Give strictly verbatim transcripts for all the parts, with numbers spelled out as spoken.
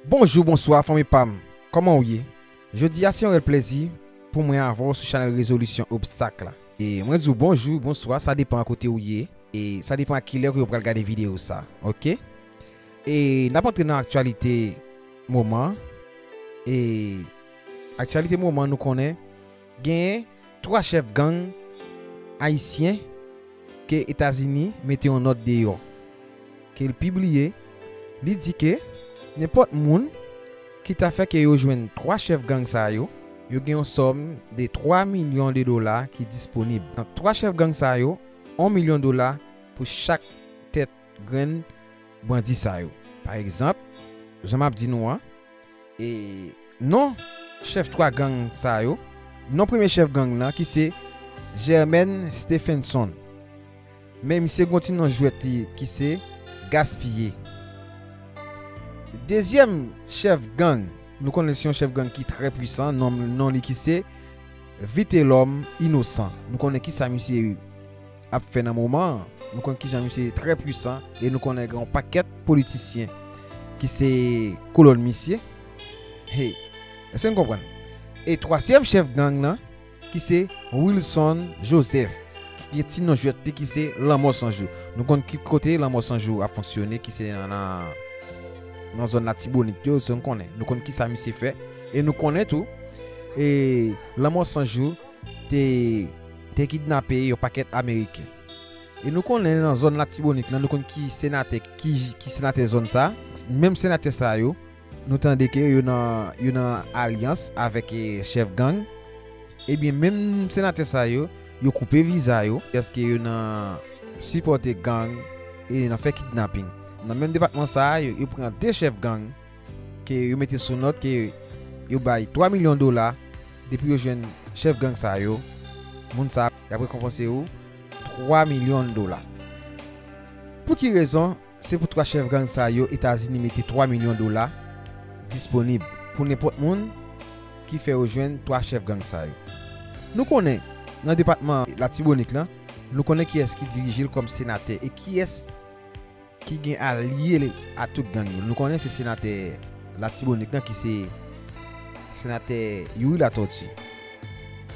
Bonjou, bonswa, fanmi pa m. Kòman w ye? Jodi a se yon rèl plezi pou mwen avè w sou chanèl Rezolisyon Obstak la. E mwen di w bonjou, bonswa, sa depann kote w ye. E sa depann a kilè ke w pral gade videyo sa, oke? E n ap antre nan aktyalite moman. E aktyalite moman, nou konnen genyen twa chèf gang ayisyen ke Etazini mete yon nòt deyò, ke l pibliye, li di ke nenpòt moun ki ta fè ke yo jwenn twa chèf gang sa yo, yo gen yon sòm de twa milyon de dola ki disponib. Nan twa chèf gang sa yo, yon milyon dola pou chak tèt grenn bandi sa yo. Pa egzanp, jan m ap di nou an, e non chèf twa gang sa yo, non premye chèf gang nan ki se Germaine Stephenson. Men misye gen yon ti non jwèt li ki se Gaspiye. Dezyèm chèf gang, nou konnen se yon chèf gang ki trè pwisan, non, non li ki se Vitelhomme Innocent. Nou konnen kisa misye ap fè nan moman an. Nou konnen kijan misye trè pwisan e nou konnen gen yon pakèt politisyen ki se kolòn misye. Hey, èske n konprann? E twazyèm chèf gang nan, ki se Wilson Joseph, ki gen ti non jwèt li ki se Lanmò San Jou. Nou konn ki kote Lanmò San Jou ap fonksyone, ki se nan, nan, nan zòn Latibonit yo, se nou konnen. Nou konn kisa misye fè. E nou konnen tou, e Lanmò San Jou te, te kidnape yon pakèt Ameriken. E nou konnen nan zòn Latibonit lan, nou konn ki senatè, ki, ki senatè zòn sa. Menm senatè sa yo, nou tande ke yo nan, yo nan alyans avèk, e, chèf gang. Ebyen, menm senatè sa yo, yo koupe viza yo, paske yo nan sipòte gang e nan fè kidnaping. Nan menm depatman sa a, yo, yo pran de chèf gang ke yo mete sou nòt ke yo bay twa milyon dola. Depi yo jwenn chèf gang sa yo, moun sa y ap rekonpanse yo twa milyon dola. Pou ki rezon se pou twa chèf gang sa yo Etazini mete twa milyon dola disponib pou nenpòt moun ki fè yo jwenn twa chèf gang sa yo? Nou konnen, nan depatman Latibonit lan, nou konnen kiyès ki dirije l kòm senatè e kiyès ki gen alye a tout gang yo. Nou konnen se senatè Latibonit lan ki se senatè Youri Latortue.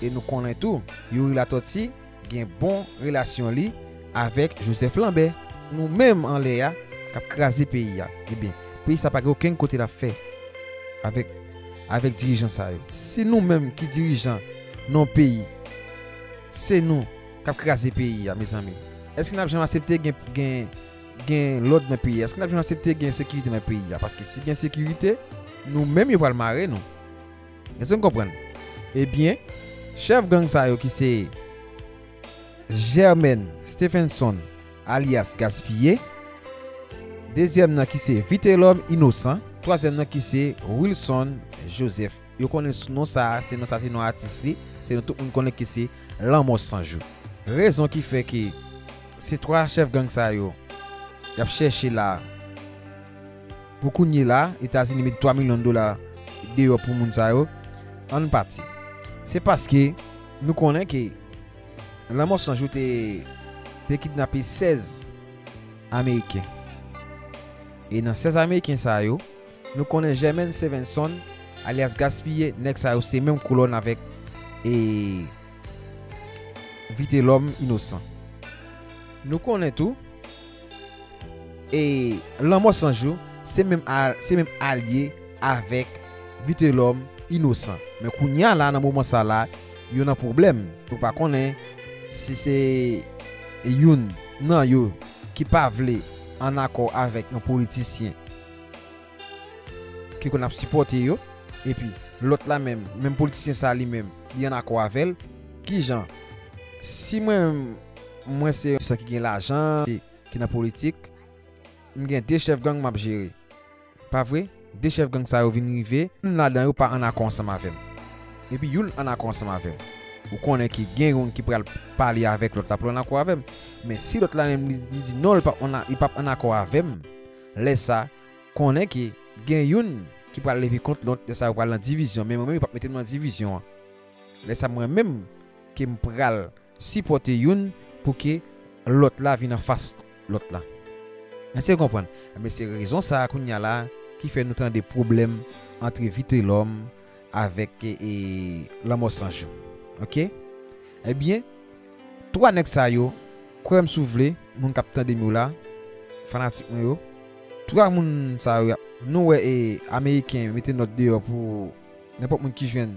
E nou konnen tou, Youri Latortue gen bon relasyon li avèk Joseph Lambert. Nou menm anlè a, k ap kraze peyi a. Ebyen, peyi sa pa gen okenn kote l ap fè avèk, avèk dirijan sa yo. Si nou menm ki dirijan nan yon peyi, se nou k ap kraze peyi a, mezanmi, èske n ap janm aksepte gen, gen, gen lòd nan peyi a? Èske n ap janm aksepte gen sekirite nan peyi a? Paske si gen sekirite, nou menm yo pral mare nou. Èske n konprann? Ebyen, chèf gang sa yo ki se Germaine Stephenson, alyas Gaspiye. Dezyèm nan ki se Vitelhomme Innocent. Twazyèm nan ki se Wilson Joseph. Yo konnen non sa a, se non sa, se non atis li, se non tout moun konnen ki se Lanmò San Jou. Rezon ki fè ke se twa chèf gang sa yo y ap chèche la, pou kounye la, Etazini mete twa milyon dola deyò pou moun sa yo, ann pati. Se paske nou konnen ke Lanmò San Jou te, te kidnape sèz Ameriken. E nan sèz Ameriken sa yo, nou konnen Germaine Stevenson, alyas Gaspiye, nèg sa yo se menm kolòn avèk, e, Vitelhomme Innocent. Nou konnen tou, e Lanmò San Jou, se menm a, se menm alye avèk Vitelhomme Innocent. Men kounye a la, nan moman sa la, yo nan pwoblèm. Nou pa konnen si se youn nan yo ki pa vle ann akò avèk yon politisyen ki konn ap sipòte yo, epi lòt la menm, menm politisyen sa li menm, li ann akò avè l, kijan? Si mwen, mwen se yon ki gen lajan, ki nan politik, m gen de chèf gang m ap jere. Pa vre? De chèf gang sa yo vin rive, youn ladan yo pa ann akò ansanm avè m. Epi youn ann akò ansanm avè m. Ou konnen ki gen youn ki pral pale avèk lòt la pou l ann akò avè m. Men si lòt la menm li, li di non, li p ap ann a-, li p ap ann akò avè m, lè sa, konnen ke gen youn ki pral leve kont lòt, lè sa yo pral nan divizyon. Men mwen menm, yo p ap mete m nan divizyon an. Lè sa mwen menm ke m pral sipòte youn pou ke lòt la vin anfas lòt la. Èske w konprann? Ebyen, se rezon sa a kounye a la, ki fè nou tande pwoblèm ant Vitelhomme avèk, e, e, Lanmò San Jou. Oke? Ebyen, twa nèg sa yo, kwè m si w vle, moun k ap tande m yo la, fanatik mwen yo, twa moun sa yo, y ap, nou wè, e, Ameriken mete nòt deyò pou nenpòt moun ki jwenn,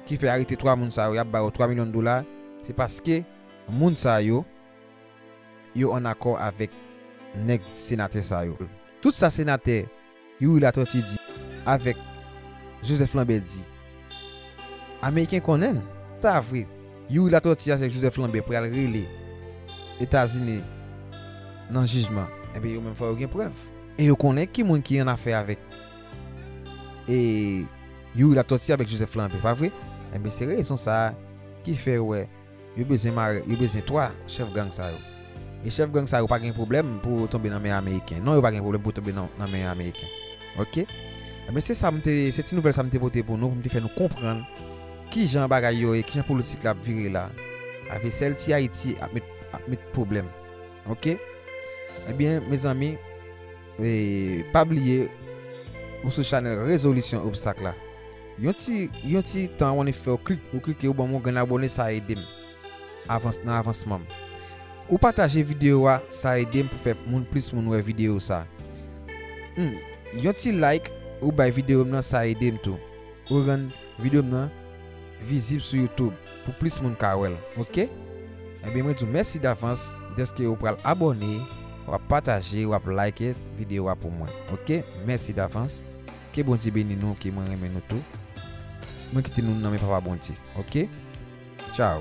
ki fè arete twa moun sa yo, y ap ba yo twa milyon dola, se paske moun sa yo, yo ann akò avèk nèg senatè sa yo. Tout sa senatè Youri Latortue di avèk Joseph Lambert di, Ameriken konnen l. Ta vre, Youri Latortue avèk Joseph Lambert pral rele Etazini nan jijman. Ebyen, yo menm fò yo gen prèv. E yo konnen ki moun ki annafè avèk, e, Youri Latortue avèk Joseph Lambert, pa vre? Ebyen, se rezon sa a ki fè, wè, yo bezwen mare, yo bezwen twa chèf gang sa yo. E chèf gang sa yo pa gen pwoblèm pou yo tonbe nan men Ameriken. Non, yo pa gen pwoblèm pou yo tonbe nan, nan men Ameriken. Oke? Ebyen, se sa m te, se ti nouvèl sa m te pote pou nou, pou m te fè nou konprann kijan bagay yo ye, kijan politik la ap vire la. Avèk sèl ti Ayiti ap met, ap met pwoblèm. Oke? Ebyen, mezanmi, e, pa bliye, ou sou chanèl Rezolisyon Obstak la. Yon ti, yon ti tan, w annik fè w klik, ou klike, ou ban m yon grenn abòne, sa ede m avans, nan avansman m. Ou pataje videyo a, sa ede m pou fè moun, plis moun wè videyo sa. Hmm, yon ti like ou bay videyo m nan, sa ede m tou. Ou rann videyo m nan vizib sou YouTube pou plis moun ka wè l, oke? Ebyen, mwen di w mèsi davans dèske ou pral abòne, w ap pataje, w ap like videyo a pou mwen, oke? Mèsi davans. Ke Bondye beni nou, ke mwen renmen nou tou. Mwen kite nou nan men Papa Bondye, oke? Tchao.